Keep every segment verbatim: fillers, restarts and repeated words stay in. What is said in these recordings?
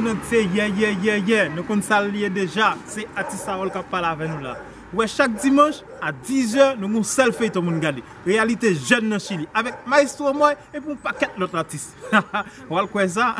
Nou se yè, yè, yè, yè. Nou konn sa l ye deja. Se atis Harold k ap pale avè nou la. Ou wè, chak dimanch, a diz è, nou gen yon sèl feyton pou n gade. Reyalite jèn nan Chili. Avèk Maestro Moy epi yon pakèt lòt atis. W al kwè sa.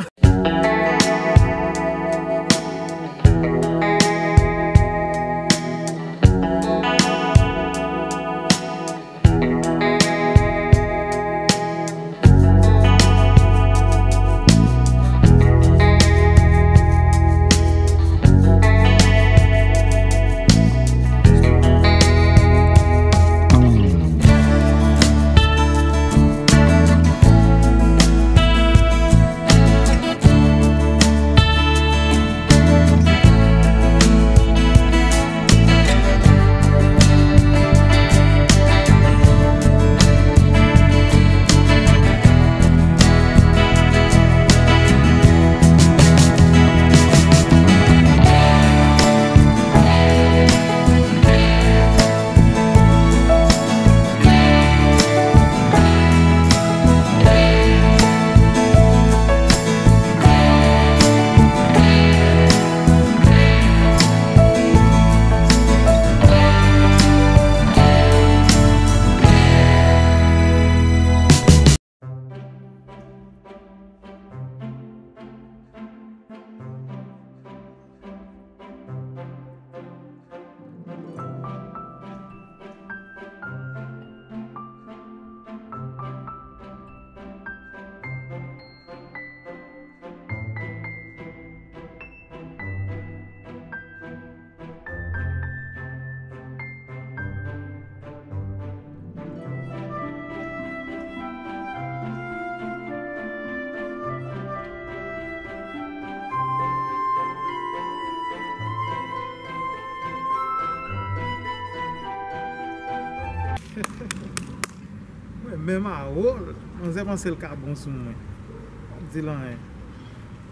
Mwen menm Harold, manzè panse l ka bon sou mwen. M ap di l anyen.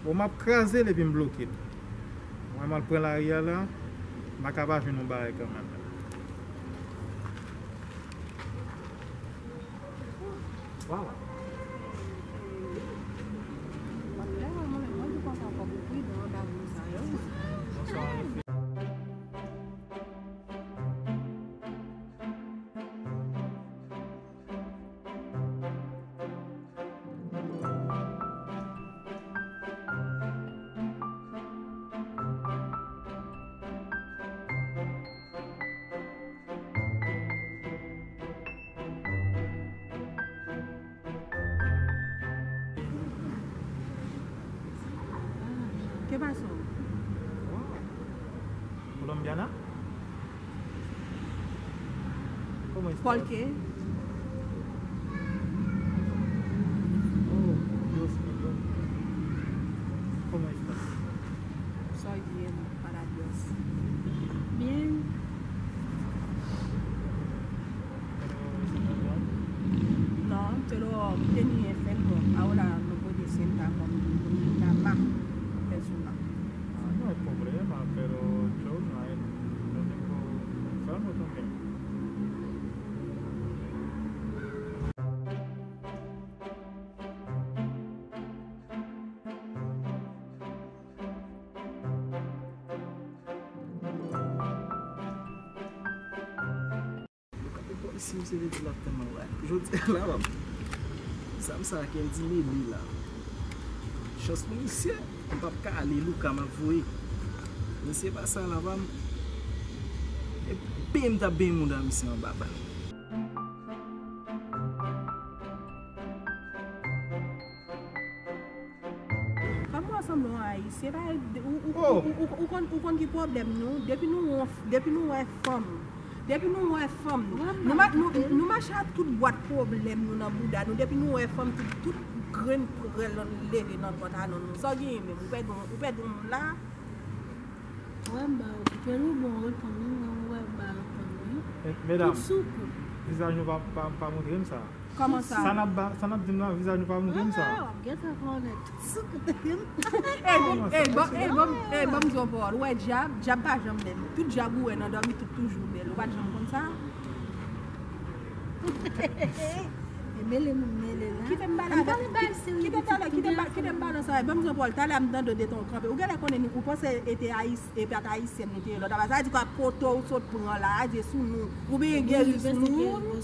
Bon, m ap kraze l epi m bloke l. Mwen, m al pran lari a la, m pa ka pa jwenn yon bagay kanmenm. Vwala. Bonswa. ¿Qué pasó? Colombiana? ¿Cómo estás? ¿Por qué? Oh, Dios mío. ¿Cómo estás? Soy bien, para Dios. Bien. Pero, ¿estás mal? No, pero tenía enfermo. Ahora no puedo sentar con mi mamá. Es una. Ah, no hay problema, pero yo no, no tengo enfermo también. Yo kanpe bò isit, misye te di l ap tann mwen la. Jodi a la, m ap, zam sa a ke l di mele la. Chans pou misye, m p ap ka ale, Louka m ap voye. Misye pa sa la, pa m. E benyen m t ap benyen mouda misye anba bal. Kòm ou sanble yon ayisyen, pa, ou, ou, ou, ou, ou, ou konn, ou konn ki pwoblèm nou? Depi nou wè, depi nou wè fanm, depi nou wè fanm, nou, nou, ma-, nou, nou mache ak tout bwat pwoblèm nou nan bouda nou. Depi nou wè fanm, tout, tout grenn prèl leve nan vant a nou. Sa w genyen menm? Ou pèdi yon, ou pèdi yon moun la? Wè, m ba yo koupe l, ou bon, reponn li, mwen, wè, m ba yo reponn li. Eh, medam, tout sou kou. Vizaj nou pa, pa, pa montre m sa. Kòman sa? Sa n ap ba, sa n ap di m nan, vizaj nou pa montre m sa. Ah, w ap gentan konnen tout sou kou, tande m. Ey, bon, ey, bon, ey, bon, ey, bon, m di w pawòl. Ou wè dyab, dyab pa janm bèl. Tout dyab ou wè nan dòmi, tout toujou bèl. Ou pa t janm konn sa? Mele moun mele la. Kite m pale avèk, kite talè, kite m pale, kite m pale ansanm avèk, ban m pran pawòl. Talè a m tande w detan w kanpe. Ou genlè konnen nou, ou panse e te Ayis-, e pa t ayisyèn nou te ye lòt apa. Sa vle di kwa poto ou sot pran la, a di sou nou. Ou byen geri sou nou.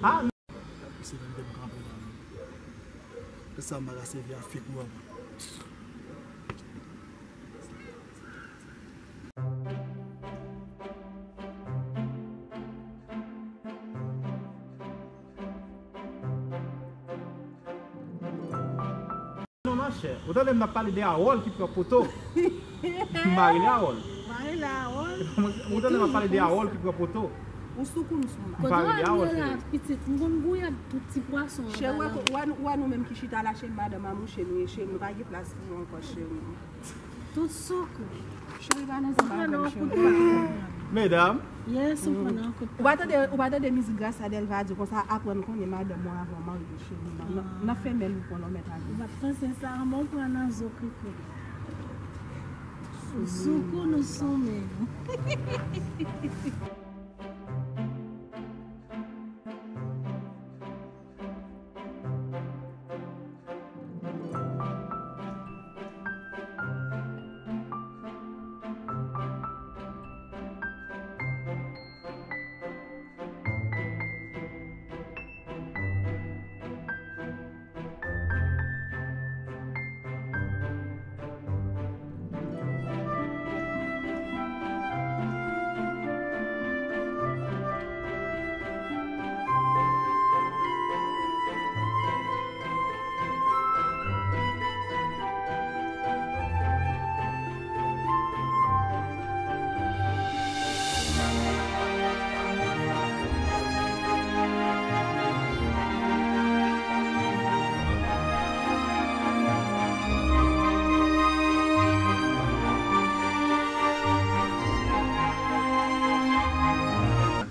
Ah, non. Ap pouse vennde m kanpe la menm. Sa m pa ka sèvi a fake ou apa. Non, monchè, ou tande m ap pale de Harold ki pran poto. M pa rele Harold. Pa rele Harold. Ou tande m ap pale de Harold ki pran poto. Ou sou kou m sou mal. M pa rele Harold, cheri. Pitit, m konn gouyad tout ti pwason anba la. Cheri, ou wè nou menm ki chita la, cheri, madanm a mouche nou ye, cheri, nou pa gen plas pou nou ankò, cheri. Tout sou kou. Cheri, pa nan zòn avè m, cheri. Medam. Yes, ou pran nan kout. Ou pa tande, ou pa tande mizik Gracia Delva di konsa, aprann konnen madanm ou avan w marye w, cheri. Nan, nan, nan fèmen nou pran lòmèt avè. Ou pa t panse sa, men ou pran nan zo koukou. Ou sou kou nou sou men.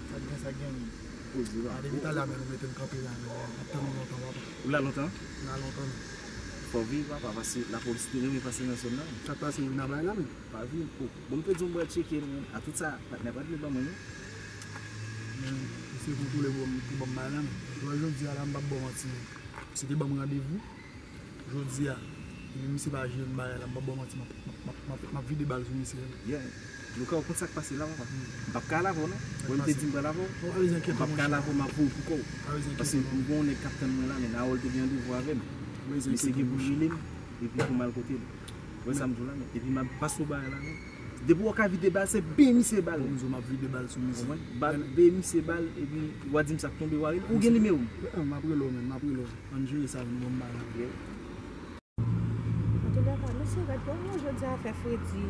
Sa gen, sa gen. Poze, papa. A, depi talè a menm, ou mete m kanpe la menm. M ap tann ou lontan, papa. Ou la lontan? M la lontan menm. Fò w veye, papa, paske lapolis te renmen pase nan zòn nan. Sa k pase, ou vin a bay la menm? Pa vin, oh. Bon, m te di w m pral tcheke l, men a tout sa, patnè pa t vle ban mwen, non. Men, misye kontwole pou, pou ban m bay la menm. Jodi, jodi a la, m p ap ba w manti, non. Misye te ban m randevou. Jodi a, epi misye pa jere m bagay la, m p ap ba w manti, m ap, m ap, m ap, m ap, m ap vide bal sou misye. Yeah. Luka, ou konn sa k pase la, papa? M p ap ka al avè w, non. Mwen, m te di m pral avè w. M p ap ka al avè w, m ap voye pou kò w. Paske m gen yon nèg k ap tann mwen la, men Harold te gen randevou avè m. Misye gen pou l rele m, epi pou m al kote l. Ou wè sa m di w la, men. Epi m ap pase w bagay la, men. Depi w ka vide bal, se byen misye bal. Bon, m di w, m ap vide bal sou misye. Ou konprann? Bal, byen misye bal, epi w a di m sa k tonbe, w a rele. Ou gen nimewo m? M ap rele w, men, m ap rele w. Ann jere sa, nou ban m bagay la. Yeah. Antoulèka, mesye, gad, bon, jodi a fè fredi.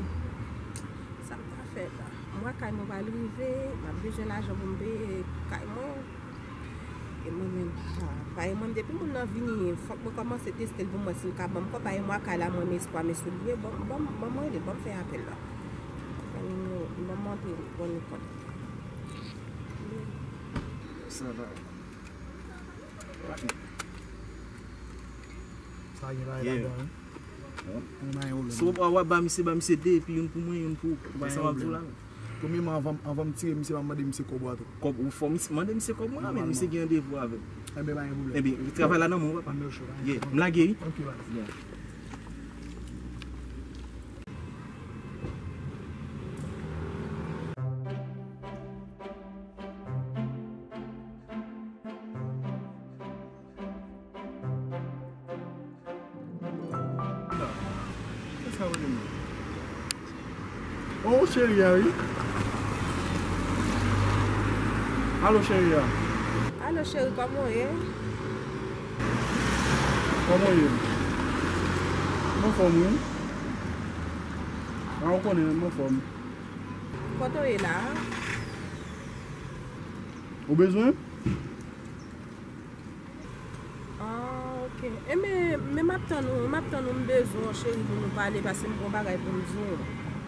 Sa m ta fè la? Mwen, kay mwen pral rive, m ap bezwen lajan pou m peye kay mwen. E mwen menm, ah, pa e mwen, depi moun nan vini, fòk mwen kòmanse teste l pou m wè si l ka ban m kòb. Pa e mwen, kay la, mwen, men espwa, men soulye, ban m, ban m, ban m rele, ban m fè apèl la. Ban m, ban m montre li, ban m konn. Sa va. Sa gen bagay ladan, wi. Mwen pa gen pwoblèm. So, w ap ba misye, ba misye de, epi youn pou mwen, youn pou ou. Mwen pa gen pwoblèm. Premyèman, anvan, anvan m tire misye, m ap mande misye kòb ou a tou. Kòb ou fò misye, mande misye kòb mwen, men misye gen randevou avè m. Enben, pa gen pwoblèm. Enben, travay la nan men w, papa. Yeah, m lage, wi. Ok, baz. Yeah. Kiyès k ap rele m nan? Oh, cheri a, wi. Alo, cheri a. Alo, cheri, kòman w ye? Kòman w ye? M anfòm, wi. A, ou konnen, m anfòm. Kote w ye la a? Ou bezwen? Ah, ok. Enben, men m ap tann ou, m ap tann ou, m bezwen w, cheri, pou nou pale, paske m gen yon bagay pou m di w.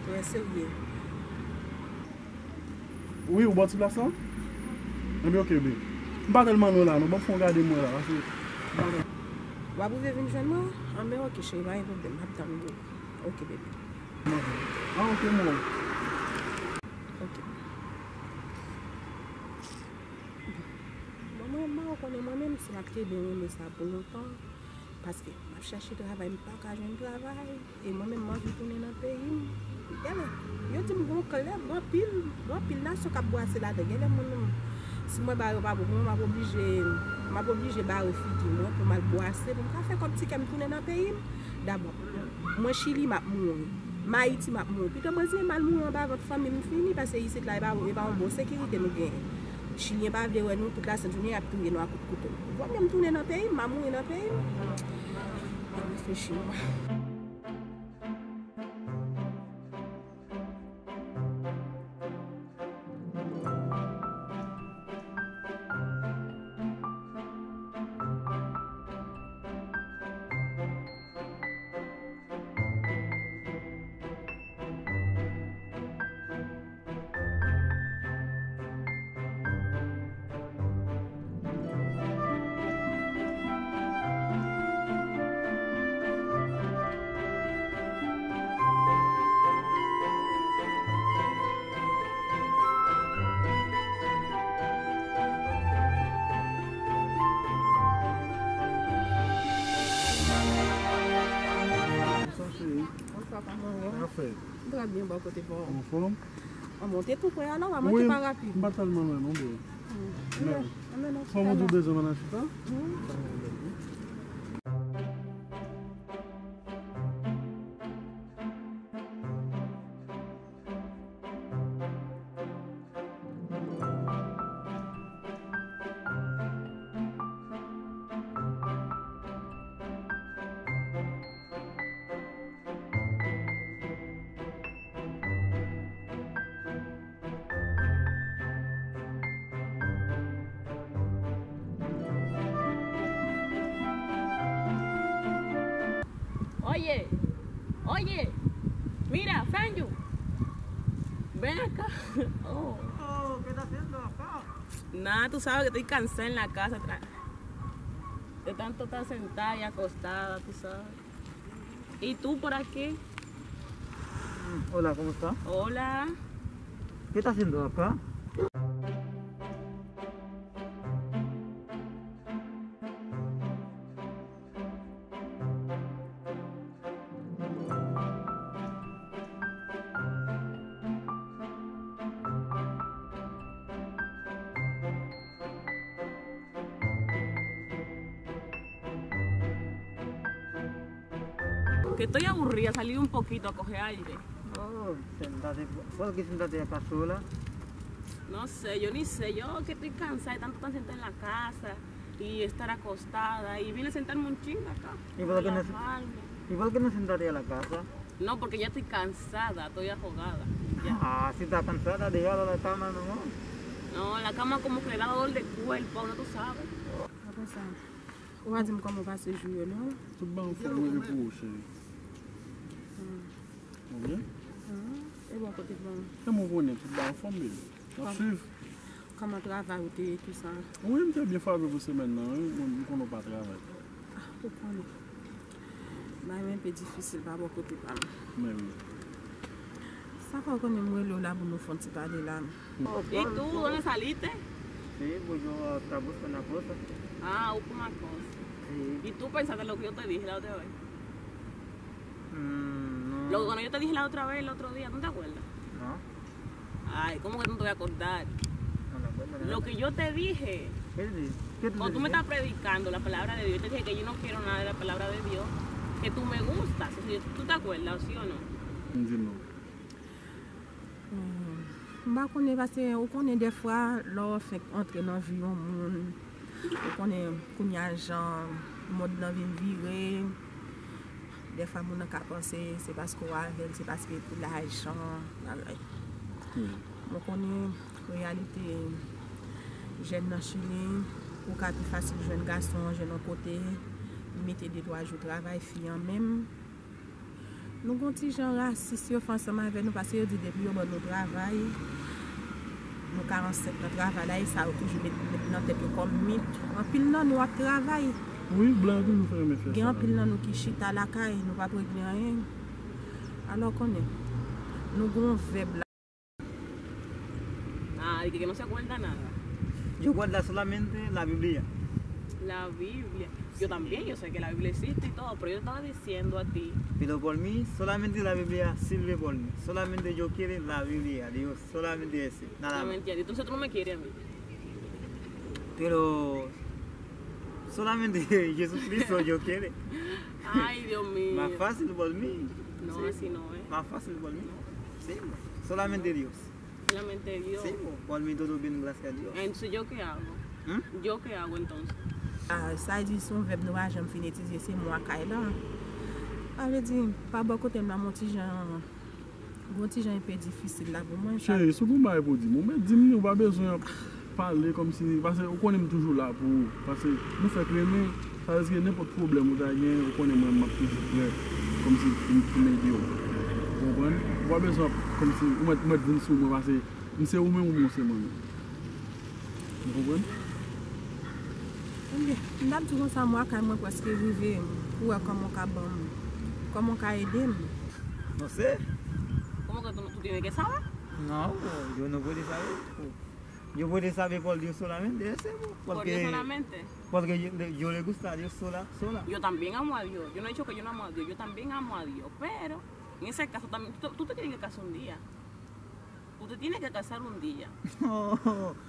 Trè serye. Wi, ou bò ti plas lan? Enben, ok, babe. M pa tèlman lwen la, non. Ban m fè yon gade m wè la, paske m pa tèl- W ap rive vin jwenn mwen? Enben, ok, cheri, pa gen pwoblèm, m ap tann ou. Ok, baby. Ah, ok, m wè w. Ok. Bon, mwen, mwen pa konnen Mwen menm, si m ap te byen renmen sa pou lontan, paske m ap chèche travay, m pa ka jwenn travay, e mwen menm, m anvi tounen nan peyi m. Genlè, yo di m gon klèb, gon anpil, gon anpil nasyon k ap bwase ladan. Genlè mwen menm, si mwen ba yo pa bon pou mwen, m ap oblije, m ap oblije bare figi mwen pou m al bwase, pou m ka fè kòb ti kè m tounen nan peyi m. Dabò, mwen Chili, m ap mouri. M Ayiti, m ap mouri. Pito mwen di m al mouri anba vant fanmi m fini, paske isit la, e pa, e pa yon bon sekirite nou genyen. Chilyen pa vle wè nou, tout lasent jounen, y ap touye nou ak kout kouto. Vòmye m tounen nan peyi m, m a mouri nan peyi m. M ap reflechi, mwen. Bonswa, cheri. Bonswa, kòman w ye? Sa fè? Trè byen, bò kote pa w. Anfòm? An, monte tou prè a la, w a monte pa rapid. Wi, m pa tèlman lwen non, bebe. Hmm. Men, anmèn, anmèn, fò m di w bezwen m al nan chita? Hmm. Oye, oye, mira, Franju, ven acá. Oh. Oh, ¿qué está haciendo acá? Nada, tú sabes que estoy cansada en la casa tra- de tanto estar sentada y acostada, tú sabes. ¿Y tú por aquí? Hola, ¿cómo está? Hola. ¿Qué está haciendo acá? Que estoy aburrida, salí un poquito a coger aire. Oh, sentate, ¿por qué sentate acá sola? No sé, yo ni sé, yo que estoy cansada de tanto estar sentada en la casa y estar acostada y vine a sentarme un chin acá, ¿Y por qué no, relajarme. ¿Y por qué no sentate en la casa? No, porque ya estoy cansada, estoy ahogada. Ya. Ah, si está cansada, déjala en la cama nomás. No, la cama como que le da dolor de cuerpo, no tú sabes. Apre sa, ou pa di m kòman w pase jou yo, non? Tout bagay anfòm, wi, e pou ou, cheri? Hmm. Ou byen? Hmm. E bò kote pa w? E mwen konnen tout bagay anfòm, bebe. N ap swiv. Kòman travay ou te ye, tou sa? Wi, m te byen frape pou semèn nan, wi. Mwen, m konnen w pa travay. Ah, ou konnen. Bagay mwen enpe difisil pa bò kote pa m. Men wi. Sa fè w konnen m rele w la pou nou fè yon ti pale la. ¿Y tú, dónde saliste? Sí, pues yo estaba buscando una cosa. Ah, buscando una cosa. Sí. ¿Y tú pensaste lo que yo te dije la otra vez? Mm, no. Lo que cuando yo te dije la otra vez, el otro día, ¿tú no te acuerdas? No. Ay, ¿cómo que tú no te vas a acordar? No me acuerdo nada. Lo que yo te dije, ¿Qué te dije? ¿Qué tú te cuando tú me dijiste? Estabas predicando la palabra de Dios, yo te dije que yo no quiero nada de la palabra de Dios, que tú me gustas. Eso yo- ¿Tú te acuerdas, sí o no? Di non. Hmm, m pa konnen, paske ou konnen dèfwa lè w fenk antre nan vi yon moun, ou konnen kounye a jan mond lan vin vire, dèfwa moun nan ka panse se paske w avè l, se paske pou lajan, bagay. Wi. Mwen konnen reyalite jèn nan Chili, ou ka pi fasil jwenn gason an jwenn yon kote, li mete de twa jou travay, fi an menm. Nou gon ti jan rasis yo fè ansanm avè nou, paske yo di depi yo ban nou travay, nou ka ansent nan travay la, e sa yo toujou met, met nan tèt yo kòm mit. Anpil nan nou ap travay. Wi, blan yo toujou fè renmen fè sa. Gen anpil nan nou ki chita lakay, nou p ap regle anyen. Alò konnen, nou gon vèb la. Ah, de que no se acuerda nada. Yo guarda solamente la Biblia. La Biblia. Yo también, yo sé que la Biblia existe y todo, pero yo te estaba diciendo a ti. Pero por mí, solamente la Biblia sirve por mí. Solamente yo quiero la Biblia, Dios, solamente ese, nada más. Solamente a ti. Entonces tú no me quieres a mí. Pero solamente Jesucristo yo quiero. Ay, Dios mío. Más fácil por mí. No, sí, así no es. Más fácil por mí. No. Sí, solamente Dios. Solamente Dios. Sí, po, por mí todo bien, gracias a Dios. Entonces, ¿yo qué hago? ¿Mm? ¿Yo qué hago entonces? Ah, sa di se yon vèb nou pa janm fin etidye, se mwa kay la. Sa vle di, pa bò kote m nan, m yon ti jan, yon ti jan enpe difisil la pou mwen. Sa Cheri, si w gen yon bagay pou di m, ou mèt di m li, ou pa bezwen ap pale kòmsi, paske ou konnen m toujou la pou ou. Paske nou fèk renmen, sa vle di ke nenpòt pwoblèm ou ta gen, ou konnen mwen, m ap toujou prè, kòmsi pou m, pou m ede w. Ou konprann? Ou pa bezwen ap, kòmsi, ou mèt, ou mèt vin sou mwen, paske m se ou menm, ou menm se mwen menm. Ou konprann? Ebyen, m t ap di konsa, mwa kay mwen prèske rive, pou wè kòman w ka ban m, kòman w ka ede m. No sé. ¿Cómo que tú, tú tienes que saber? No, yo no puede saber. Yo puede saber por Dios solamente, ese, po. Por Dios solamente. Porque yo, yo le gusta a Dios sola, sola. Yo también amo a Dios. Yo no he dicho que yo no amo a Dios. Yo también amo a Dios. Pero, en ese caso, también, tú, tú te tienes que casar un día. Tú te tienes que casar un día.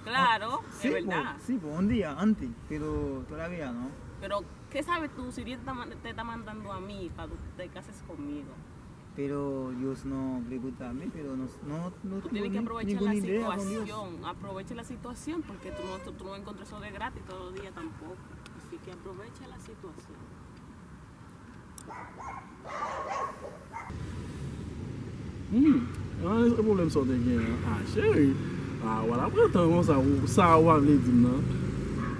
Claro, es verdad. Sí, po, un día antes, pero todavía no. Pero, ¿qué sabes tú si Dios te está, man- te está mandando a mí para tú te cases conmigo? Pero Dios no pregunta a mí, pero no, no, no tengo ni- ninguna idea con Dios. Tú tienes que aprovechar la situación, aprovecha la situación, porque tú no, tú, tú no encuentras eso de gratis todos los días tampoco. Así que aprovecha la situación. Hmm, an, se pwoblèm sa w te gen an. Ah, cheri. Ah, w al ap pran tan konsa, ou, sa w pa vle di m nan.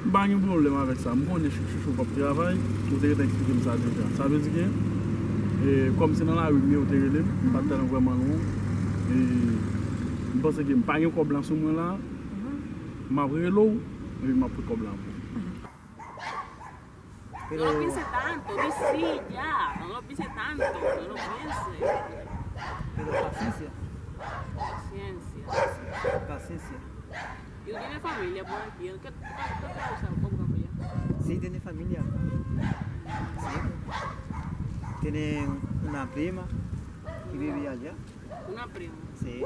M pa gen pwoblèm avèk sa. M konnen chouchou w p ap travay. Ou te gentan eksplike m sa deja. Sa vle di ke, e, kòm se nan lari m ye, ou te rele m. M pa t nan vrèman lwen. E, m panse ke m pa gen kòb la sou mwen la. M ap rele w, epi m ap pran kòb la pou ou. Pero no lo piense tanto, di sí ya, no lo piense tanto, no lo piense. Pero paciencia. Paciencia. Paciencia. Y tú tienes familia por aquí, ¿qué, qué, qué tú usas? ¿Cómo que se llama? Sí, tiene familia. Sí. Tiene una prima que vive allá. Una prima. Sí.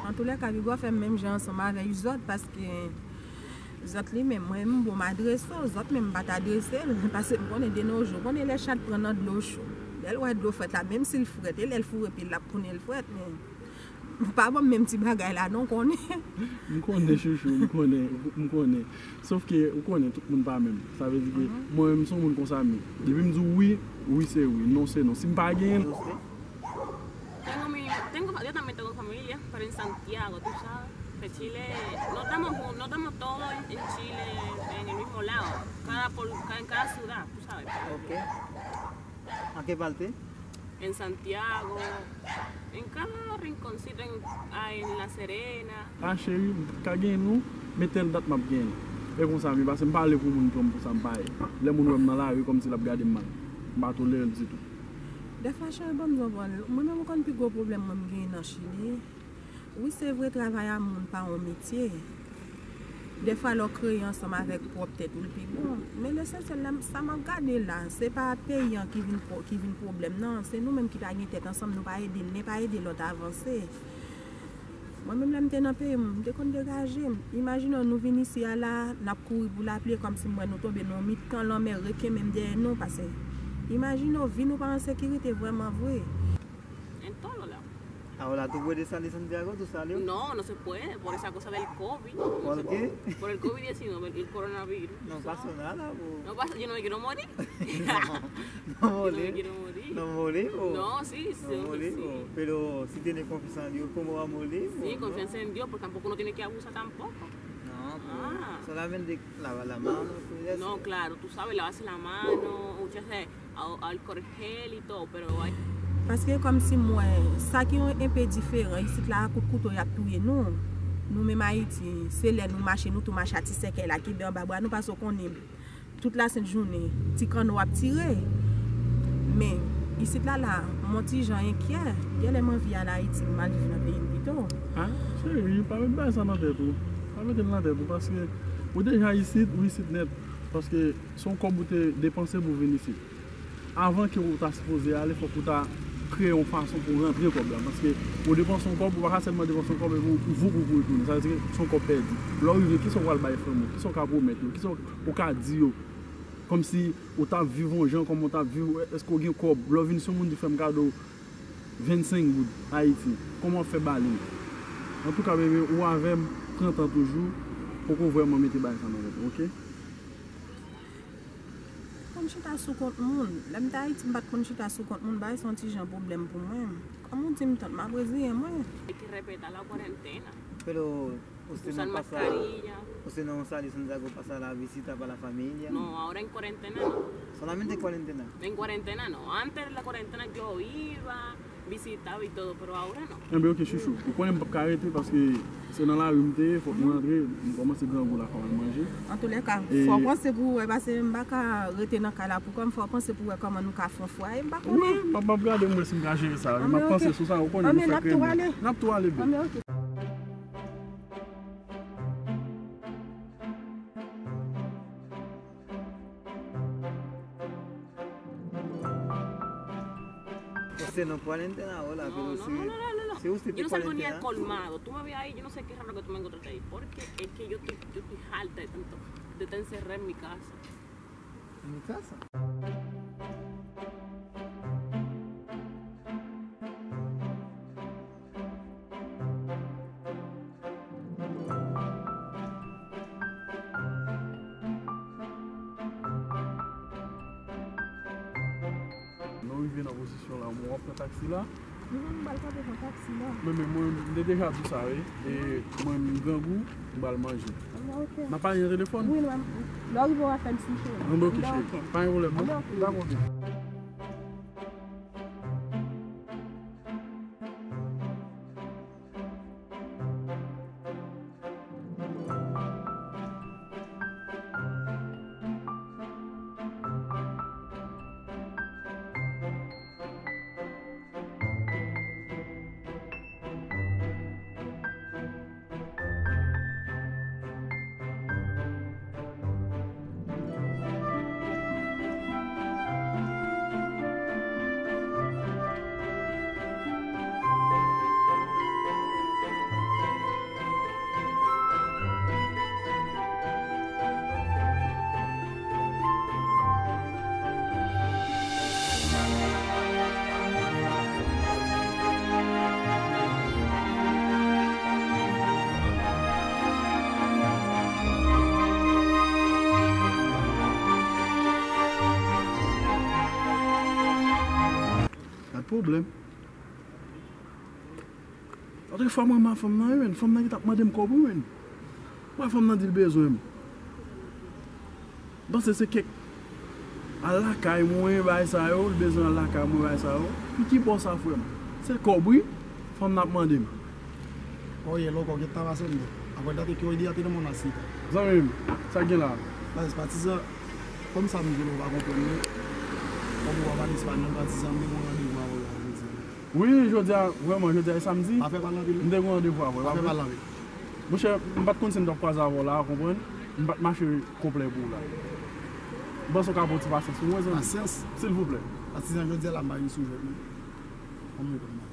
Antoulèka, Pigo fè m menm jan ansanm avè zòt, paske zòt li menm, mwen menm, bon, m adrese w, zòt menm, m pa t adrese l, paske m konnen de nos jours, konnen lè chat pran nan dlo cho. Lè l wè dlo frèt la, menm si l frèt, e lè l foure pye l, l ap konnen l frèt, men pa ban m menm ti bagay la, non, konnen. M konnen, chouchou, m konnen, m konnen. Sòf ke, ou konnen, tout moun pa menm. Sa vle di ke, mwen menm, se yon moun konsa m ye. Depi m di w wi, wi se wi, non se non. Si m pa genyen l, Tengo mi, tengo, yo también tengo familia, pero en Santiago, tú sabes, que Chile, no estamos jun- no estamos todos en, en Chile en el mismo lado, cada por, cada, en cada ciudad, tú sabes. Ok. ¿A qué parte? En Santiago, en cada rinconcito, en, ah, en La Serena. Ah, cheri, m ka genyen nou, men tèl dat m ap genyen nou. E konsa m ye, paske m pa vle pou moun pran m pou sa m pa ye. Lè moun wè m nan lari, kòmsi l ap gade m mal. M pa tolere l ditou. Dèfwa, cheri, ban m di w, bon, mwen menm, ou konn pi gwo pwoblèm mwen m genyen nan Chili? Wi, se vre, travay a moun pa yon metye. Dèfwa, lè w kreye ansanm avèk pwòp tèt ou, l pi bon. Men lesansyèl la, sa m ap gade la, se pa peyi an ki vin pwo- ki vin pwoblèm nan, se nou menm ki pa gen tèt ansanm, nou pa ede n, nen pa ede lòt avanse. Mwen menm, lè m te nan peyi m, m te konn degaje m. Imajine w, nou vin isi a la, n ap kouri pou lapli, e kòmsi m wè nou tonbe nan yon mitan lanmè, reken menm dèyè nou, paske imajine w, vi nou pa an sekirite vrèman vre. En todo lado. Ahora tú puedes salir Santiago, tú salió. No, no se puede, por esa cosa del COVID. ¿Por qué? Por el COVID diecinueve, el, el coronavirus. No pasó nada, po. No pasa, yo no me quiero morir. No, no morir. Yo no me quiero morir. No morir, po. No, sí, sí, no morir, sí. Pero si tienes confianza en Dios, ¿cómo va a morir, po? Sí, confianza en Dios, porque tampoco uno tiene que abusar tampoco. No, pero solamente lavar la mano, cuidarse. No, claro, tú sabes, lavarse la mano, echarse a- alcohol gel y todo, pero ay. Paske kòmsi m wè, sa ki yon enpe diferan, isit la, a kout kouto y ap touye nou. Nou menm Ayiti, se lè nou mache, nou tou mache a ti sèkèy la, kenbe anba bra nou, paske w konnen, tout lasent jounen, ti kanno ap tire. Men, isit la, la, m yon ti jan enkyè. Genlè m anvi al Ayiti, m al viv nan peyi m pito. Ah, cheri, pa met bagay sa nan tèt ou. Pa mete l nan tèt ou, paske ou deja isit, ou isit nèt. Paske se yon kòb ou te depanse pou w vin isit. Avan ke ou ta sipoze ale, fòk ou ta kreye yon fason pou w rantre kòb la. Paske ou depanse yon kòb, ou pa ka sèlman depanse yon kòb epi ou, ou voup ou kouri tounen. Sa vle di ke se yon kòb pèdi. Lè w rive, kisa w pral bay fanmi w? Kisa w ka pwomèt yo? Kisa w ka di yo? Kòmsi ou t ap viv yon jan, kòman w t ap viv, èske w gen kòb? Lè w vin sou moun ki fè m kado vennsenk goud Ayiti, kòman w ap fè ba li l? Antouka, bebe, ou avè m trant an toujou, poko vrèman mete bagay sa nan tèt ou, oke? Konn chita sou kont moun. Lè m te Ayiti, m pa t konn chita sou kont moun, bagay se yon ti jan pwoblèm pou mwen. Kòm ou di m, tant, m ap reziyen mwen. Hay que respetar la cuarentena. Pero usted no pasa, usted no sale Santiago pasar la visita para la familia. No, ahora en cuarentena no. Solamente en cuarentena. En cuarentena no. Antes de la cuarentena yo iba, visitaba y todo, pero ahora no. Enben, oke, chouchou. Ou konnen m p ap ka rete paske se nan lari m te ye, fòk m rantre, m kòmanse grangou la, fò m al manje. Antoulèka, fò w panse pou w wè, paske m pa ka rete nan kay la pou kò m, fò w panse pou w wè kòman nou ka fè yon fwaye, m pa konnen. Wi, m ap, m ap gade m wè si m ka jere sa. M ap panse sou sa, ou konnen nou fè krèm. N ap tou ale, bebe. Usted no cuarentena ahora, pero si, si usted te cuarentena. Yo no salgo ni al colmado. Tú me ves ahí, yo no sé qué raro que tú me encontraste ahí. Porque es que yo estoy, yo estoy harta de tanto, de estar encerrada en mi casa. En mi casa. Lè w rive nan pozisyon la, w ap pran taksi la? Wi, m pral kanpe pran taksi la. Men, men mwen, m te deja di w sa, wi. E mwen, m grangou, m pral manje. N ap pale nan telefòn? Wi, lè w rive, w a fè m siche. Anben, oke, cheri. Pa gen pwoblèm, non? Dakò, oke. Pa t pwoblèm. Antre fwa mwen renmen fanm nan, wi, men. Fanm nan ki t ap mande m kòb, wi, men. Wè, fanm nan di l bezwen m. M panse se kèk al lakay mwen, bagay sa yo, l bezwen al lakay mwen, bagay sa yo. Pou ki bò sa, frè m? Se kòb, wi, fanm nan ap mande m. Oye, loco, ¿qué está pasando? Acuérdate que hoy día tenemos una cita. Zanmi m, sa k gen la? Baz, patizan, kòm sa m di w la, ou pa konprann mwen. Kòm ou pa pale espanyòl, patizan, m gen yon randevou avè w jodi a. Wi, jodi a, vrèman, jodi a e samdi. Pa fè pale anpil, non. M te gen yon randevou avè w, pa fè pale anpil. Monchè, m pa t konn si m t ap kwaze avè w la, ou konprann? M pa t mache konplè pou w la. M panse w ka pran ti pasyans pou mwen, zanmi. Pasyans? Silvouplè. Patizan, jodi a la, m pa vin sou jwèt, non. Anmwey, kòm nan.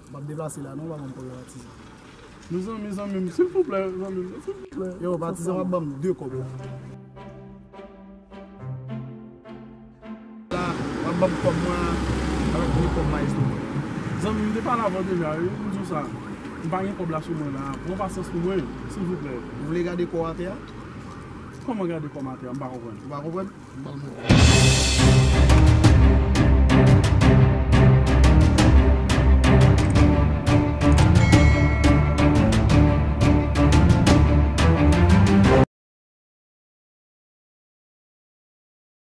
M ap deplase la, non, ou pa konn pwoblèm patizan. Mezanmi, zanmi m, silvouplè, zanmi m, silvouplè. Yo, patizan, w ap ban m de kòb la. La, w ap ban m kòb mwen avèk de kòb mayestwo. Zanmi m, m te pale avè w deja, wi, m di w sa. M pa gen kòb la sou mwen la. Pran pasyans pou mwen, silvouplè. Ou vle gade kò w atè a? Kòman gade kò m atè a? M pa konprann. Ou pa konprann? M pral montre.